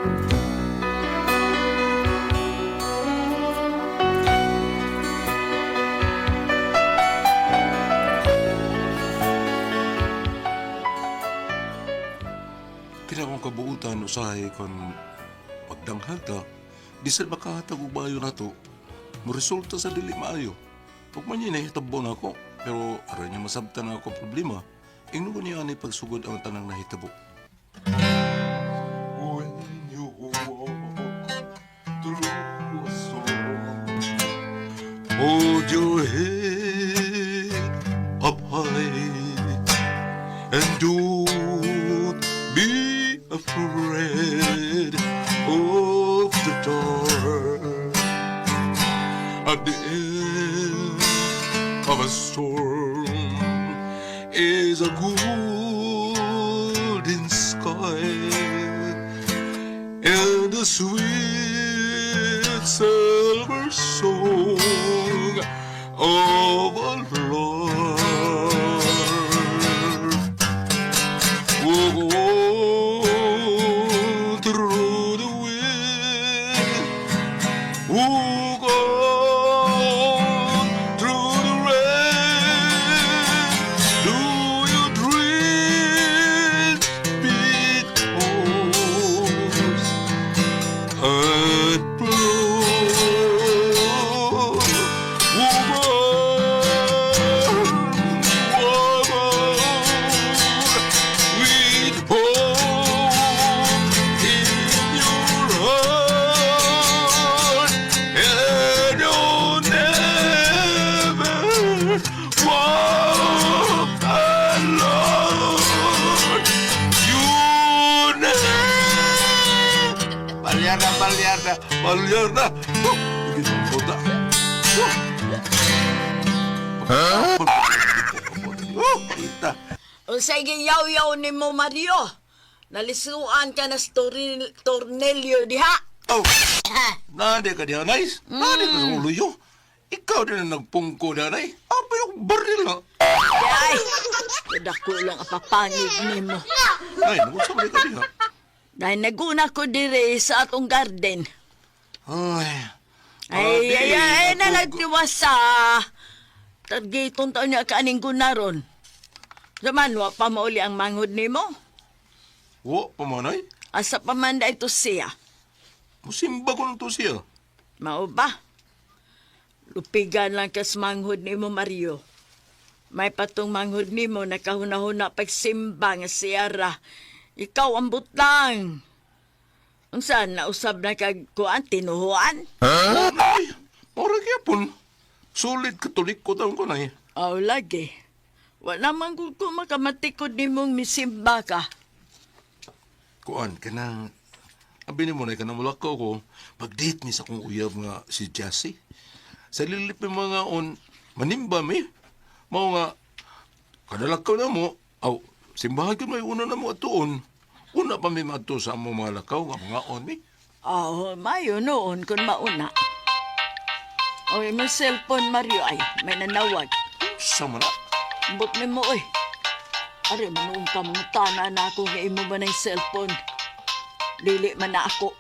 Kaya akong kabuutan usahay kon magdanghag ta, di sa makahatag og bayo nato, mo resulta sa dili maayo. Ug man yun nahitabo na ako, pero aron niya masabtan ang akong problema, ingno ko niya ani pagsugod ang tanang nahitabo. When you walk through a storm, hold your head up high and don't be afraid of the dark. At the end of a storm is a golden sky and a sweet silver song of a lark. Walk on through the wind, walk on through the rain. Do your dreams beat holes and blow? Walk on, walk on with hope in your heart, and you'll never walk alone. You never. Balyar na, balyar na, balyar na. Oh, hindi na puta. Oh. Huh? Oh, kita. Unsay giyaw-yaw nimo, Mario? Nalisuan ka na sa tornilyo diha. Oh, nade ka diha, nice. Nade ka sa ulo. Ikaw din ang nagpungko diha, nay. Ah, pero baril na. Ay, dako lang ang papangig nimo. Nay, nagusa ba ka diha? Dahil naguna ko dire sa atong garden. Ay. Ay, Abi, ay, ay, ako- nalagtiwasa. Targetong taon niya kaaning gunaron. Zaman, wa pa mauli ang manghod nimo. Wa pa man, ay. Asa pa man da ito siya. Musimba ko nito siya. Mao ba? Lupigan lang kas manghod nimo, Mario. May patong manghod nimo nakahuna-huna pagsimba nga siyara. Ikaw ang butang. Unsa nausab na kag kuan tinuhuan? Ay, ora gyapon. Sulit katolik ko taon ko, nay. Aw lagi. Wala man gud ko makamatikod nimong misimba ka. Kuan, kanang... Abi nimo na, kanang mulakaw ko, mag-date mi sa akong uyab nga si Jassy. Sa lilip mi mga on, manimba mi. Mao nga, kadalakaw na mo, aw, simbahan ko may una na mo atuon. Una pa mi maadto sa among mga lakaw, nga mga on mi. Aw, mayo noon kung mauna. Oy, may cellphone, Mario, ay may nanawag. Sa man na? Ambot nimo oy. Ari man noon ka mangutana na ako nga imo ba ng cellphone. Dili man na ako.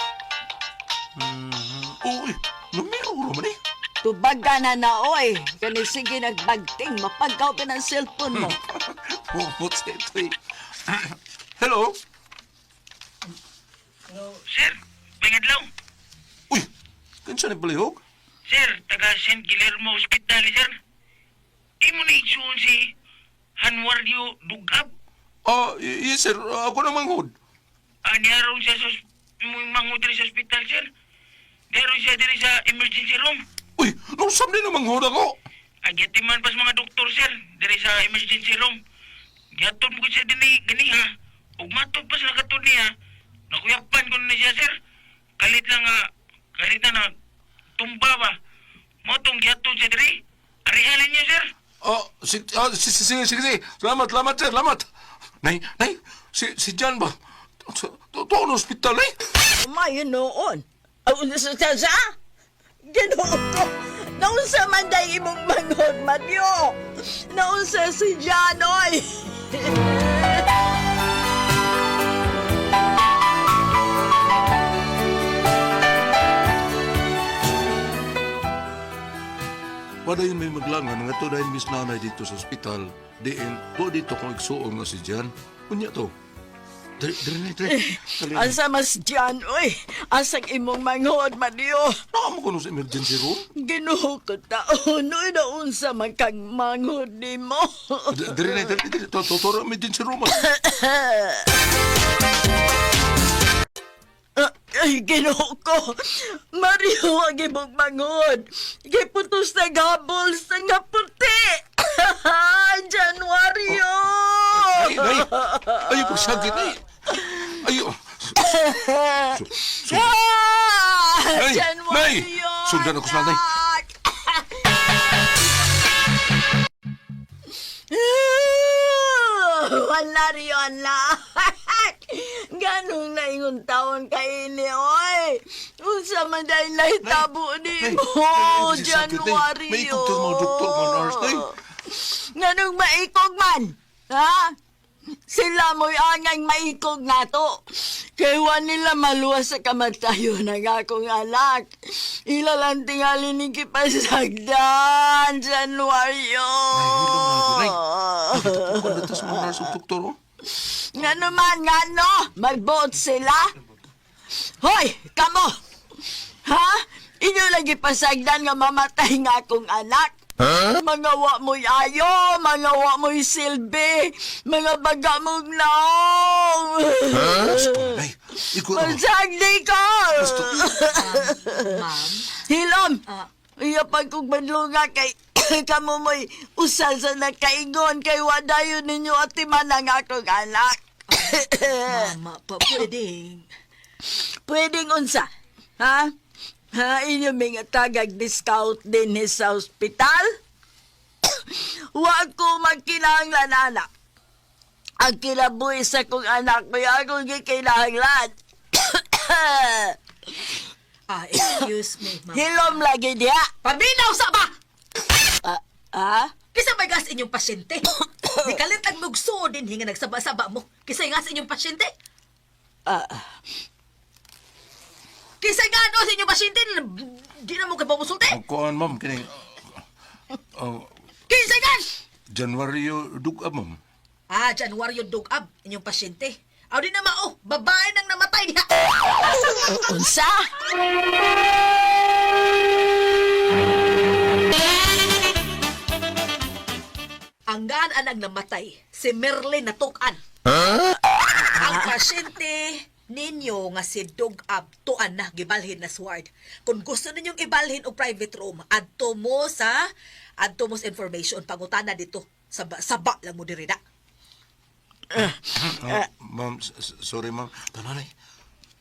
Uy, numero ra man eh. Tubaga na na oy. Kani sige nagbagting mapagaw pa ng cellphone mo. Bumot sa ito eh. Hello? Sir, may adlaw. Uy, kinsa ni palihog? Sir, taga St. Guillermo Hospital, sir. Imo na igsuon si Hanwario Dugab. Ah, yes sir, ako na manghod. Ah, niyaron siya sa imong diri sa hospital, sir. Niyaron siya diri sa emergency room. Uy, nausap din na manghod ako. Agyatiman pas mga doktor, sir, diri sa emergency room. Gihatod mo ko siya dinhi gani ha. Ug matod pa sa nakatod niya. Nakuyapan ko na siya, sir. Kalit lang nga, kalit na na tumba ba. Mo tong gihatod siya diri. Arihalin niya, sir. Ah, sige, sige, sige. Salamat, salamat, sir, salamat. Nay, nay, si Jan ba? Tuon hospital, eh? Mayo noon. Aw, sa? Ginoo ko. Naunsa man day imong manghod, Mario. Naunsa si Jan, oy. Padayon may maglangan nga to dahil Miss Nanay dito sa ospital. Diin, to dito kong igsuon nga si Jan. Unya to. Diri, diri, diri, diri. Diri. Asa mas Jan, oy. Asang imong manghod, Mario. Naa mo kuno sa emergency room? Ginoo ko taon, oy, naunsa man kang manghod nimo. Diri na, diri, diri. To, to, to, emergency room. Ah. Ah, ay, Ginoo ko. Mario, ang imong manghod. Giputos na gabol sa nga puti. Januario! Ay, nay. Ayaw pagsagit, ay. Ayaw. So, Ah! Nay! Januario! Nay! Sundan ako sa nanay. Anak! Wala riyo, anak. Ganong naingon taon kay ini, oy. Unsa man dahil nahitabo ni Nay, mo, nay, sakit, nay. Januario. May ikog to mga doktor, mga nurse, nay. Nganong maikog man? Ha? Sila mo'y angay maikog nato. Kay wa nila maluwas sa kamatayon ng akong anak. Ila lang tingali ni kipasagdan, Januario. Nay, hilom na, nay. Nakita ko na sa mga nurse ug doktor, oh. Nga naman, nga no, magbuot sila. Hoy, kamo! Ha? Inyo lagi pasagdan nga mamatay nga akong anak. Mga wa mo'y ayo, mga wa mo'y silbi, mga baga mong naong. Nay, ikaw na. Pasagdi ko! Ma'am, Hilom! Ah. Iya pag kong banlunga kay kamo mo'y usal sa nakaingon kay wadayon ninyo at ang akong anak. mama, pa pwedeng. Pwedeng unsa? Ha? Ha? Inyo mga tagag discount din ni sa ospital? Wa ko magkinahanglan, anak. Ang kinabuhi sa kong anak may akong gikinahanglan. Ah, excuse me, ma'am. Hilom lagi diha. Paminaw sa ba? Ah, ah? Kisa may gas inyong pasyente. Di kalit ang mugsuo din hinga nagsaba-saba mo. Kisa nga sa inyong pasyente. Ah, Kisa nga ano sa inyong pasyente. Di na mo kayo pamusulti. Ang kuan, ma'am, kining... Oh, Kisa nga! Januaryo dugab, ma'am. Ah, Januaryo dugab inyong pasyente. Aw di na mao, babae nang namatay diha. Unsa? Ang gaan anang namatay, si Merlin natukan. Ang pasyente ninyo nga si Dugab tuan na gibalhin na sword. Kung gusto ninyong ibalhin og private room, adto mo sa information pangutana dito. Saba, saba lang mo diri na. Ah, ma'am, sorry, ma'am. Tananay,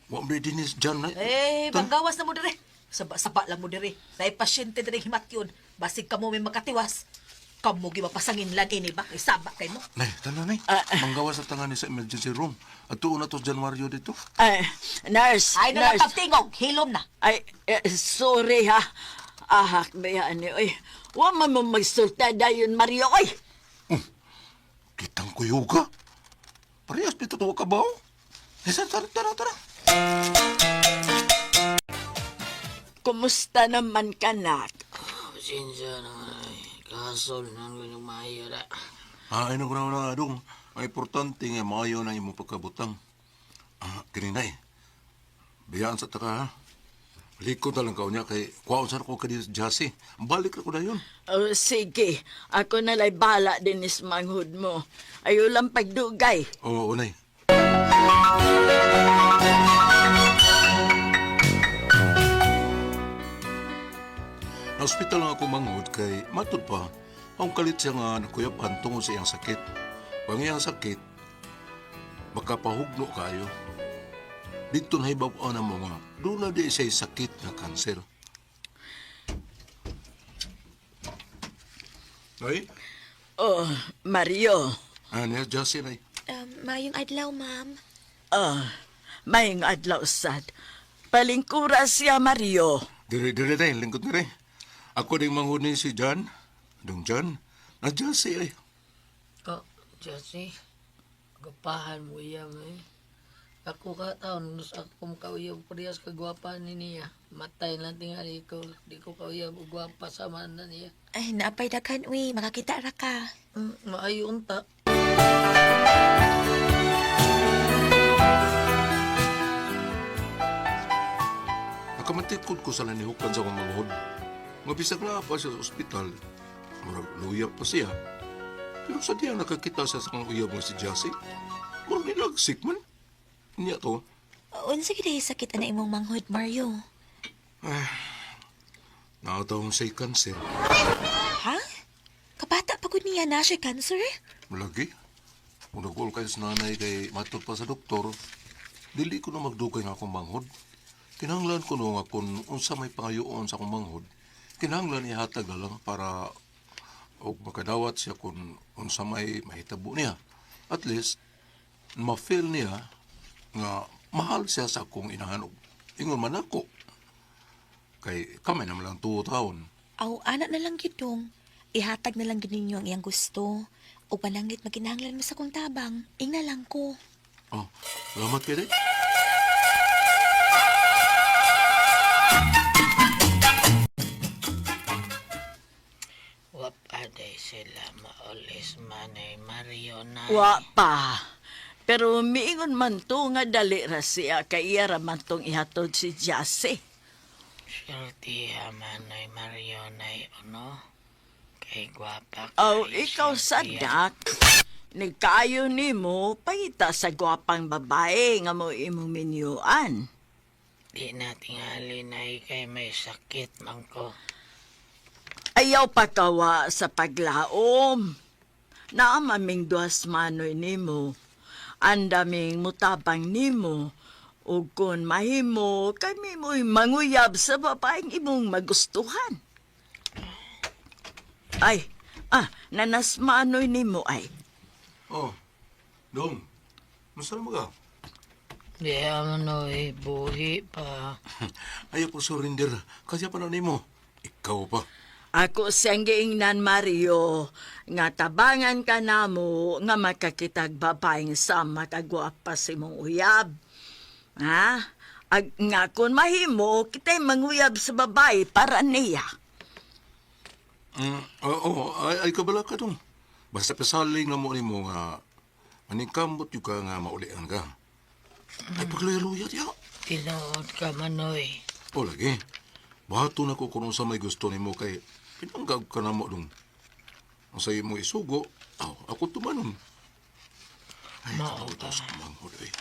wa mo din ni Jan, nay. Eh, panggawas na mo diri. Saba, saba lang mo diri. Dahil pasyente diri himat yun. Basig kamo may makatiwas. Kamo gimapasangin lan ini ba? Isaba kay mo. Nay, tananay. Manggawa sa tangan ni sa emergency room. At tuon na to sa Januaryo dito. Ay, nurse, Ay, na lang nurse. pagtingog. Hilom na. Ay, eh, sorry ha. Ahak ba yan eh. Oy, wa man mo magsulta dayon, Mario. Oy! Kitang kuyuga. Parehas pito to ka ba? Isa, tara, tara, tara. Kumusta naman ka, nak? Pasensya na nga eh. Kasol na ang ganyang maayo na. Ah, ay, naku na, na, dong. Ang importante nga, maayo na imong pagkabutang. Ah, kininay. Biyaan sa taka, ha? Likod na lang ka niya kay kuwaon sa ko kadi Jassy. Balik ra ko dayon. Oh, sige, ako na lay bala din is manghud mo. Ayaw lang pagdugay. Oo, unay. Na ospital nga ako manghud kay matud pa ang kalit siya nga nakuyapan tungod sa iyang sakit. Pang iyang sakit, makapahugno kayo. Dito na hibaw na mo nga, doon na di siya sakit na kanser. Ay? Oh, Mario. Ano niya, Justin ay. Mayong adlaw, ma'am. Oh, mayong adlaw sad. Palingkura siya, Mario. Dire, dire tayo, lingkod dire. Ako ding manghud ni si John. Dong John. Na Justin ay. Oh, Jesse. Gapahan mo iya mo eh. Ako ka taon, nus ako makauyab parehas kagwapa ni niya. Matay lang tingali ko, di ko kauyab og gwapa sama na niya. Ay, naapay daghan, uy. Makakita ra ka. Maayo unta. Nakamatikod ko sa lanihukan sa akong manghod. Nga bisag na pa siya sa ospital, murag luya pa siya. Pero sa diya nakakita siya sa akong uyab nga si Jassy, murag nilagsik man. Niya to, Unsa gid ay sakit ana imong manghod, Mario? naatawang siya'y kanser. Ha? Kabata pa gud niya na siya cancer? Lagi. Kung nag kayo sa nanay kay matod pa sa doktor, dili ko na magdugay nga akong manghod. Kinahanglan ko no nga kung unsa may pangayoon sa akong manghod, kinahanglan ihatag na lang para og makadawat siya kung unsa may mahitabo niya. At least, ma-feel niya nga mahal siya sa akong inahan og ingon man ako. Kay kamay naman lang tuo taon. Aw, ana na lang gyud dong. Ihatag na lang gyud ninyo ang iyang gusto. O pananglit makinahanglan mo sa kong tabang, ingna lang ko. Oh, salamat kay Day. Wapaday sila maulis manay Mario na. Wa pa. Pero miingon man to nga dali ra siya kay iya ra man tong ihatod si Jassy. Sultiha manay Mario nay ano? Kay gwapa Aw, kayo ikaw sa sultiha. dak. Nagkaayo nimo pangita sa gwapang babae nga mo imong minyuan. Di na tingali nay kay may sakit man ko. Ayaw pakawa sa paglaom. Naamaming duas manoy nimo. Andaming mutabang nimo. Ug kung mahimo, kami mo'y manguyab sa babaeng imong magustuhan. Ay, nanasmanoy nimo ay. Oh, Dong, masarap mo ka? Di manoy buhi pa. Ayaw ko surrender. Kasi pa na nimo. Ikaw pa. Ako siyang giingnan, Mario, nga tabangan ka namo nga makakitag babaeng sama kagwapa sa imong uyab. Ha? Ag, nga kung mahimo, kita'y manguyab sa babae para niya. Oo, ay kabala ka dong. Basta pasaling na mo nimo nga maningkamot yung ka nga maulian ka. Ay pagluya-luya diya. Tinuod ka manoy. O lagi. Bato na ko kung sa may gusto nimo kay pinanggag ka na mo dong. Ang sa'yo mo isugo, aw, ako tumanon. Ay, Mao tao sa manghod eh.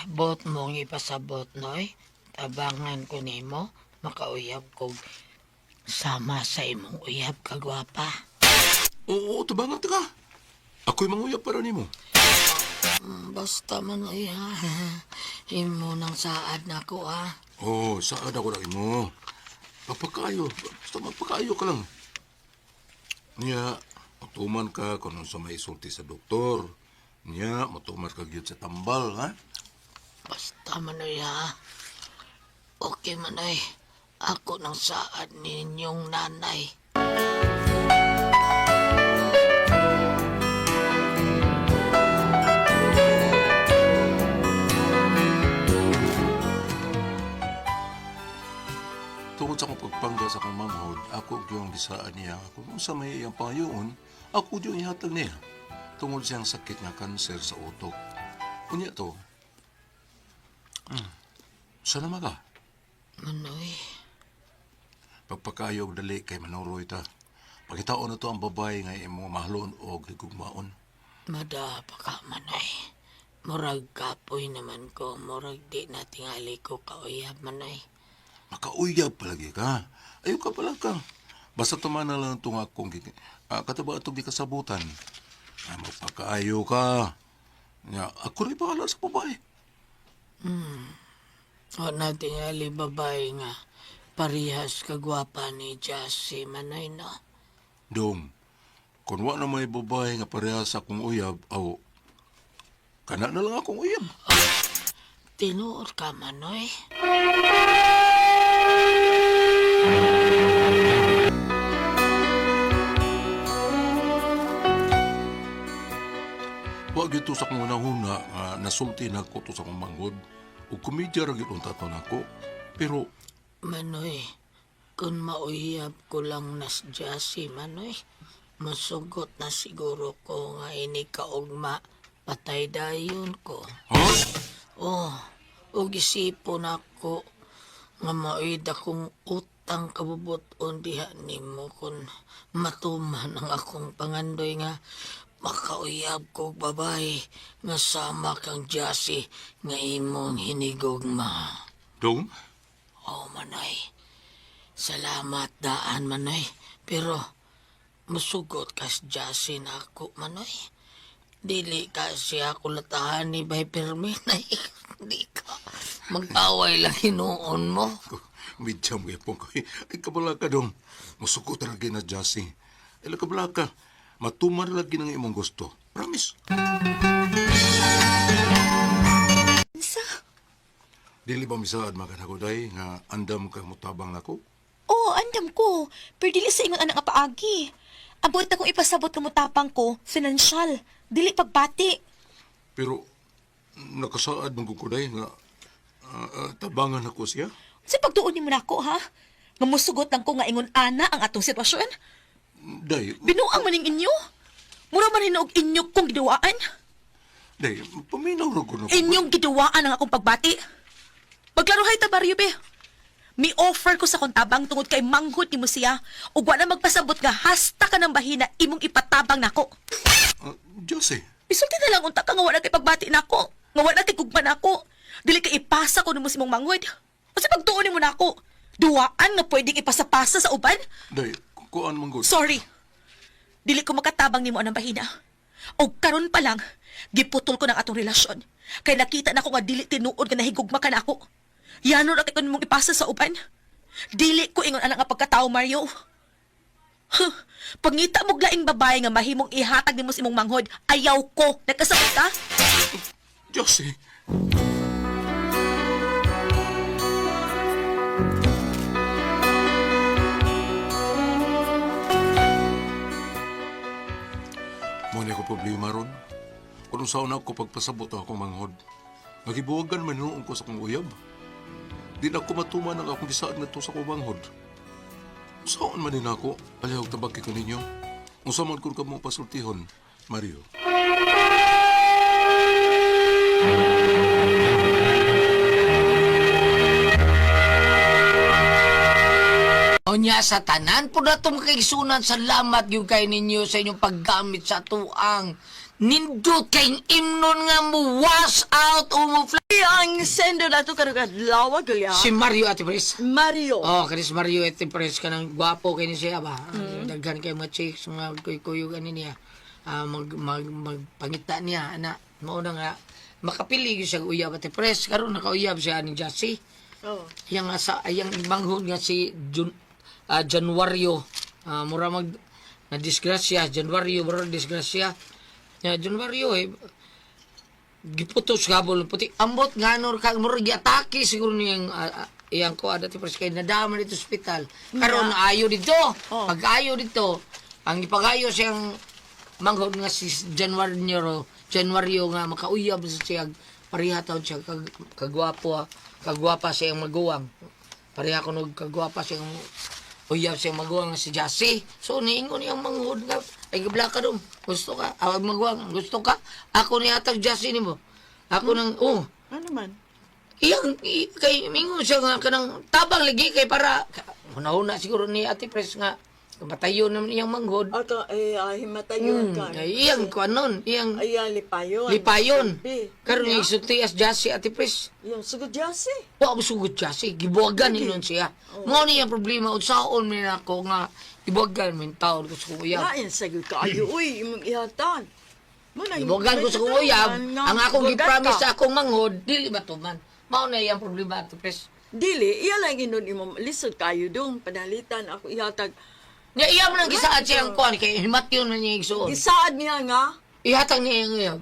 Bot mong ipasabot noy. Tabangan ko nimo makauyab kog sama sa imong uyab kagwapa. Oo, tabangan ta ka. Ako'y manguyab para nimo. Basta manoy ha. Imo nang saad nako ha. Oh, saan ako na imo? Pagpakayo, basta magpakayo ka lang. Niya, matuman ka kung sa may isulti sa doktor. Niya, matuman ka gyud sa tambal, ha? Basta manoy ha. Okay manoy. Ako nang saad ninyong nanay. Tungod sa akong pagpangga sa akong manghod, ako gyud ang gisaan niya. Kung unsa may iyang pangayoon, ako gyud ang ihatag niya. Tungod siyang sakit nga kanser sa utok. Unya to, sana maga. Manoy. Pagpakayo og dali kay manuroy ta. Pagkitaon na to ang babae nga imong mahalon og higugmaon. Mada pa ka manoy. Murag kapoy naman ko. Murag di na tingali ko kauyab manoy. Makauyab palagi ka. Ayaw ka pala ka. Basta tumana lang itong akong kataba itong gikasabutan. Ay, magpakaayo ka. Nga, ako rin bahala sa babae. O na tingali babae nga. Parihas kagwapa ni Jassy manoy no. Dong, kung wa na may babae nga parehas sa akong uyab, aw, kana na lang akong uyab. Tinuod ka manoy. Wa Wa gyud to sa akong hunahuna nga nasulti nako to sa akong manghod. Ug komedya ra gyud unta to nako. Pero Manoy, kung mauyab ko lang nas Jassy, Manoy, masugot na siguro ko nga ini kaugma, patay dayon ko. Ha? Oh, ug isipon ako nga maoy akong utang kabubuton diha nimo kun matuman ang akong pangandoy nga makauyab kog babae nga sama kang Jassy nga imong hinigugma. Dong? Oh, Manoy. Salamat daan, Manoy. Pero musugot kas Jassy na ako, Manoy. Dili kasi ako latahan ni Bay Permin. Ay, di ka. Mag-away lang hinuon mo. Medyam gyapon ko. Ay kabala ka dong. Musugot ra gyud na Jassy. Ay kabala ka. Matuman lagi ng imong gusto. Promise. Unsa? Dili ba misaad mga day nga andam ka mutabang nako? Oo, andam ko. Pero dili sa ingon anak nga paagi. Abot akong ipasabot ka mutapang ko, financial. Dili pagbati. Pero nakasaad man ko day nga tabangan ako siya. Sa pagtuon nimo nako ha? Nga musugot lang ko nga ingon ana ang atong sitwasyon. Day, Binuang man ning inyo. Mura man hinuog inyo kong giduwaan. day, paminaw ra ko nako. Inyong giduwaan ang akong pagbati. Magklarohay ta Barrio be. Mi offer ko sa kontabang tungod kay manghod nimo siya ug wa na magpasabot nga hasta ka ng bahina imong ipatabang nako. Jassy, Isulti na lang unta ka nga wala kay pagbati nako. Nga wala kay gugma nako. Dili kay ipasa ko nimo sa imong manghod. Kasi pagtuon nimo nako, duwaan nga pwedeng ipasapasa sa uban. day, kuan man gud. Sorry. Dili ko makatabang nimo anang bahina. Og karon pa lang, giputol ko ng atong relasyon. Kay nakita na ko nga dili tinuod nga nahigugma ka na ako. Yano ra kay kun mong ipasa sa uban. Dili ko ingon anak nga pagkatao, Mario. Huh. Pangita mo laing babae nga mahimong ihatag nimo sa imong manghod, ayaw ko. Nagkasabot ka? Jassy. Mo ni ako problema ron. Kung saan ako pagpasabot ang akong manghod. Nagibuwagan man noon ko sa akong uyab. Di na ako matuman ang akong gisaad nga to sa akong manghod. Saan man din ako, palihog tabagi ko ninyo. Unsa man kun kamo pasultihon, Mario. Onya sa tanan po na itong kaigsunan, salamat yung kay ninyo sa inyong paggamit sa tuang. Nindot kayong imnon nga mo wash out o mo fly. Ay, ang sender na to karon adlaw gulya. Si Mario Ate Pres. Mario. Oh, kanis Mario Ate Pres ka ng gwapo kay ni siya ba? Daghan kay mga chicks, mga kuy-kuyog ani niya. Ah, mag, mag, magpangita niya, ana. Mao na nga makapili gyud siya og uyab Ate Pres. Karon nakauyab siya ni Jassy. Oh. Yang sa ayang manghod nga si Jun, Januario, mura mag na disgrasya Januario, mura disgrasya ya Januario, eh giputos gabol puti ambot nganor ka mura giatake siguro niyang iyang ko ada ti kay nadama dito sa ospital karon ayo dito. Oh. Pag ayo dito ang ipagayo siyang manghod nga si Januario Januario nga makauyab sa siya, pareha taon siya kag, kagwapo kagwapa siyang maguwang, pareha ko nog kagwapa siyang uyab siyang maguwang nga si Jassy. So niingon niyang manghod nga ay gabla ka dong, gusto ka maguwang, gusto ka ako ni atag Jassy nimo ako nang oh. Ano man? Iyang kay mingon siya nga kanang tabang lagi kay para hunahuna siguro ni Ate Pres nga matayo naman iyang manghod. Ato eh ay himatayon ka. Ay, iyang kuanon, iyang Ay, lipayon. lipayon. Bi. Karon yung sulti as Jassy Ate Pres. Yung sugod Jassy. Wa mo sugod Jassy, gibuwagan ni nun siya. Mao ni ang problema unsaon man ako nga gibuwagan min taon ko sa kong uyab. Lain sagod kaayo uy imong ihatan. Mo na Gibuwagan ko sa kong uyab, ang akong gi-promise sa akong manghod dili ba tuman. Mao na iyang problema Ate Pres. Dili, iya lang inon imo lisod kayo dong panalitan ako ihatag. Nya iya mo nang gisaad siyang kuan kay himatyon man niya igsuon. Gisaad niya nga. Ihatag niya ang uyab.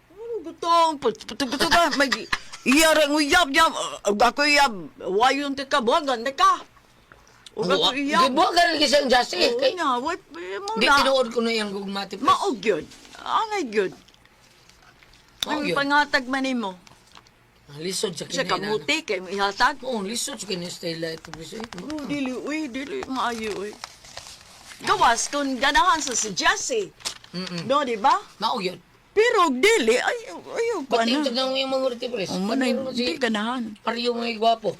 Ano gutong putog ka mag iya ra ang uyab niya. Ug ako uyab wayon ta ka buwagan na ka. Ug ako uyab. Gibuwagan lagi siyang Jassy. Oo Kay nga, way mo di na. tinuod ko na iyang gugma Ate Pres. Maog yun. Angay gyud. Oh, Ang yun. pangatag man nimo. Ang lisod sa Sa kini. kamuti kay mo ihatag. Oo, lisod sa kini Stella ito pres. Eh. Oh, dili uy, dili maayo uy. Gawas kung ganahan sa si Jesse. No, di ba? Mao yun. Pero dili ay ayo ko Pati yung ano. tagnaw yung mga ate pres. Oh, mo na di ganahan. Mario may gwapo.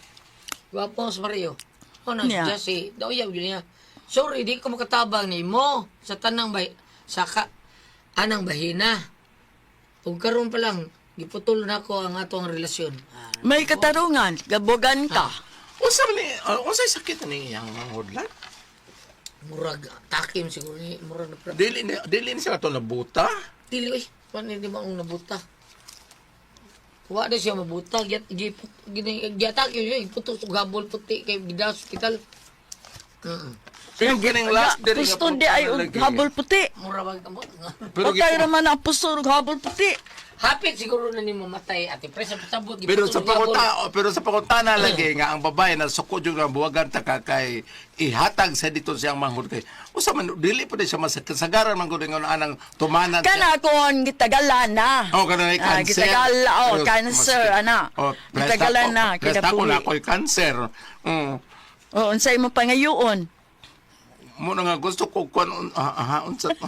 Gwapo sa Mario. O na, Niya. si Jesse. Daw yaw yun niya. Sorry, di ko makatabang ni mo sa tanang bay sa ka, anang bahina. Ug karon pa lang giputol na ko ang atong relasyon. Ah, May katarungan, gabogan ka. Unsa man ni unsay sakit ni iyang manghod lan? Murag takim siguro ni murag na Dili ni siya ato nabuta. Dili oy, man hindi ba ang nabuta. Wa na siya mabuta, gyat giput gini gyatake siya giputos og habol puti kay gidas hospital. Pero kining last diri nga Gusto di ay og lagi. habol puti. Mura ba kamot? Pero Patay ra man ang puso og habol puti. Hapit siguro na nimo matay ate pre sa pasabot Pero sa giputos og habol. panguta, pero sa pangutana lagi nga ang babae na suko jud nga buwagan ta ka kay ihatag sa dito siyang manghod kay usa man dili pa siya masagaran man gud nga anang tumanan siya. Kana kon gitagalan na. Oh, kana na Ah, cancer. gitagala, oh, Pero, cancer, maski- ana. Oh, Gitagalan na, presta ko na kinabuhi. ako'y cancer. Oh, unsay mo pangayoon? Mo na nga gusto ko kuan unsa to.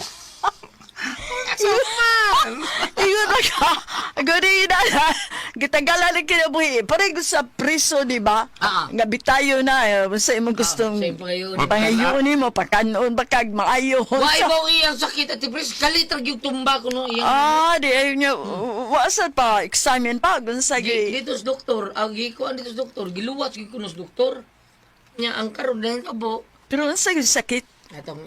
Ingon na ka. Gani na na. Gitagalan na kinabuhi. Pareho sa priso, di ba? Ah. Nga bitayo na. Eh, Unsa imong gustong sa imong pangayoon. pangayoon nimo pakanon ba kag maayo. Wa ibaw iyang sakit ate pre kalit ra gyud tumba kuno iyang. Ah, di ay niya. Wa sa pa examine pa gun sa Gi- Dito sa doktor, ang gikuan dito sa doktor, giluwas gyud kuno sa doktor. Nya ang karon dahil kabo. Pero unsa gyud sakit? Atong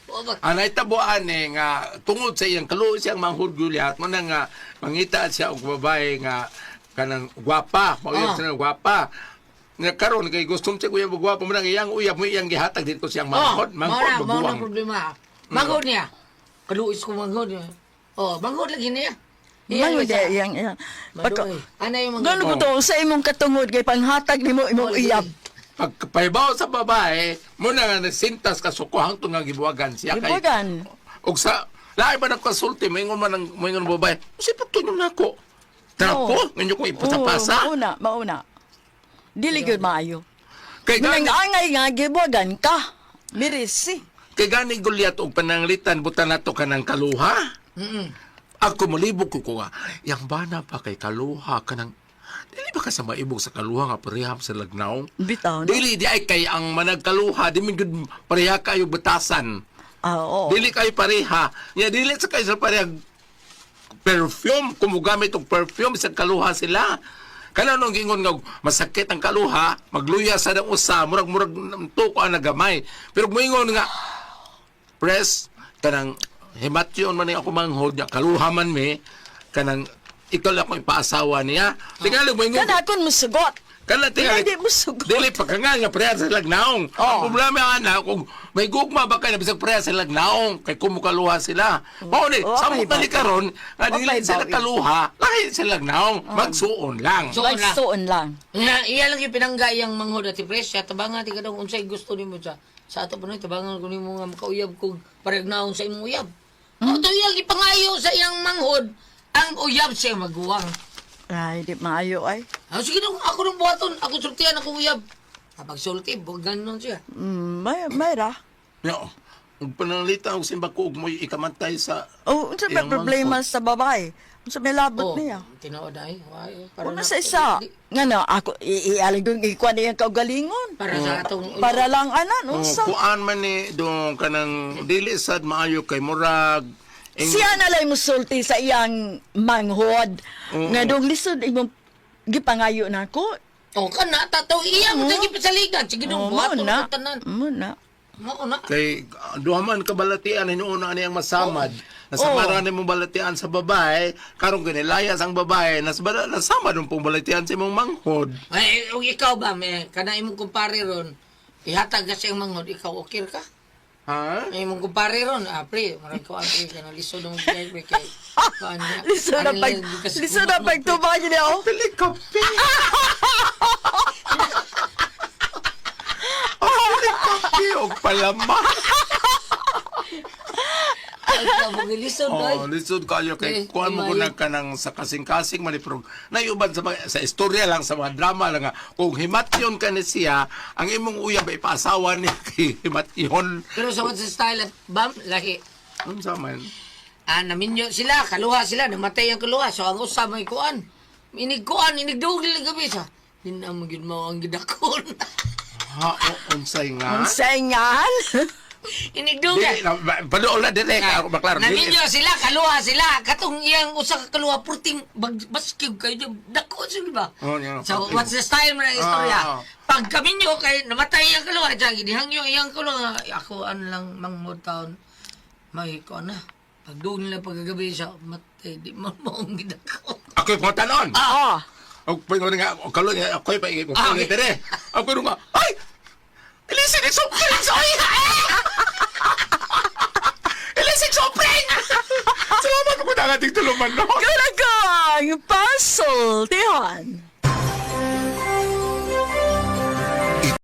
Wa ba Anay tabuan eh nga tungod sa iyang kaluoy siyang manghod Juliet mo na nga mangita siya og babae nga kanang gwapa, mao Ah. siya nga gwapa. Nga karon kay gusto siya kuya gwapa mo na nga iyang uyab mo iyang gihatag dito siyang manghod, mao manghod na, mao na maguwang. problema. Manghod niya. Kaluis ko manghod niya. Oh, manghod lagi niya. Manghod niya, iyang iyang. Pagka, Maduoy. Ana yung manghod. gano ko to sa imong katungod kay panghatag nimo imong iyab. Pagpahibaw sa babae, mo na nga nasintas ka suko hangtod nga gibuwagan siya kay Gibuwagan. Og sa lahi ba ng kasulti, moingon man ang moingon ang babae, "Unsay patunon nako?" Trapo, nganyo ko ipasapasa. Oo, mauna, mauna. Dili gyud maayo. Kay gani, Manang angay nga gibuwagan ka. Mirisi. kay gani Goliath og pananglitan butan nato kanang kaluha. Ako molibog ko ko nga, yang bana pa kay kaluha kanang dili ba ka sa maibog sa kaluha nga pareham sa lagnaw? Bitaw no. Dili di ay kay ang managkaluha di man gud pareha kayo batasan. Ah, oo. Dili kayo pareha. Nya dili sa kayo sa pareha perfume kung mogamit og perfume sa kaluha sila. Kana nung gingon nga masakit ang kaluha, magluya sa nang usa, murag murag tuko ang nagamay. Pero moingon nga press kanang himatyon man ni ako manghod nya kaluha man mi kanang ikaw lang akong ipaasawa niya. Tingali moingon. Kana akon musugot. Kana tingali. Hindi mo sugot. Dili pagka nga pareha sa lagnaong. Oh. Ang problema ana kung may gugma ba kay na bisag pareha sa lagnaong kay kumukaluha sila. Mao ni Oh, samot okay na ni ba? karon nga Okay dili sila ba, eh? kaluha, lahi sila lagnaong, magsuon lang. Suon lang. Magsuon lang. Nga, iya lang yung pinangga iyang manghod ate pre. Siya tabangan ti kadong unsay gusto nimo sa sa ato pa tabangan ko nimo nga makauyab kog parehag naon sa imong uyab. Hmm? Ato iyang ipangayo sa iyang manghod ang uyab siya maguwang. Ay, di maayo ay. Ah, sige dong, ako nung buhaton, ako sultian ako uyab. Kapag sulti, ganon siya. May may ra. Yo. Ug pananglitan og simba ko og mo'y ikamantay sa Oh, unsa may iyang problema manghod. sa babae? Unsa may labot niya? Tinuod ay. Why, para Una sa isa. Nga na, ako, ialig yung ikuan niyang kaugalingon. Para sa atong Para lang anan, Oh, unsa. kuan man ni dong kanang dili sad maayo kay murag Siya na lang musulti sa iyang manghod. Nga dong lisod imong gipangayo na ako. Oh, kana tataw iya mo sige pasaligan. Sige dong Oh, buhaton mao na. ko tanan. Mao na. Mao na. Kay duha man ka balatian hinuuna niyang masamad. Nasamaran oh. nimo balatian sa babae, karon ginilayas ang babae, nas nasama dun pong balatian sa imong manghod. Ay, ug ikaw ba me kana imong kumpare ron ihatag ka sa iyang manghod ikaw okay ka? Ha? Ay, imong kumpare ron, ah, pre, marag ko pre kana lisod mo biyahe pre kay kuan niya. Lisod na Ano pag lang, kasi lisod na pagtubag niya oh. Pili kape. Oh, pili kape og palama. Ay, Lisod, oy. Oh, lisod kayo Eh, kay kuan mo di ko na kanang sa kasing-kasing man ni, pero naiuban sa mga, sa istorya lang sa mga drama lang nga kung himatyon ka ni siya ang imong uyab ay ipaasawa niya kay himatyon. Pero sa what's the style at bam, lahi. Unsa man? Ah, naminyo sila, kaluha sila, namatay ang kaluha. So, ang usa may kuan. Inig kuan, inig dugil ang gabi sa. Dinamo mo gyud mao ang gidakon. Ha, o, unsay nga? Unsay ngan? Inig dugil. Dili na paduol na dire ka ako maklaro. Dili. Naminyo sila, kaluha sila. Katong iyang usa ka kaluha, purting bag, baskig kayo. Dako sila ba? Oh, yeah. So, what's the style mo na istorya? Ah, ah. Pag kaminyo, kay namatay ang kaluha, diyan, ginihangyo iyang kaluha. Ako, ano lang, mangmod taon, may kuan na. Pag doon nila pagkagabi siya, matay, di mo maong gidako. Ako'y pangutanon. Ah. Og pingon nga og kalon nga ako'y pa Ah, okay. dire. Ako nga ay Ilisig sopreng soy. Ilisig sopreng. Salamat ko na ating tuluman no. Kalagang pasultihan.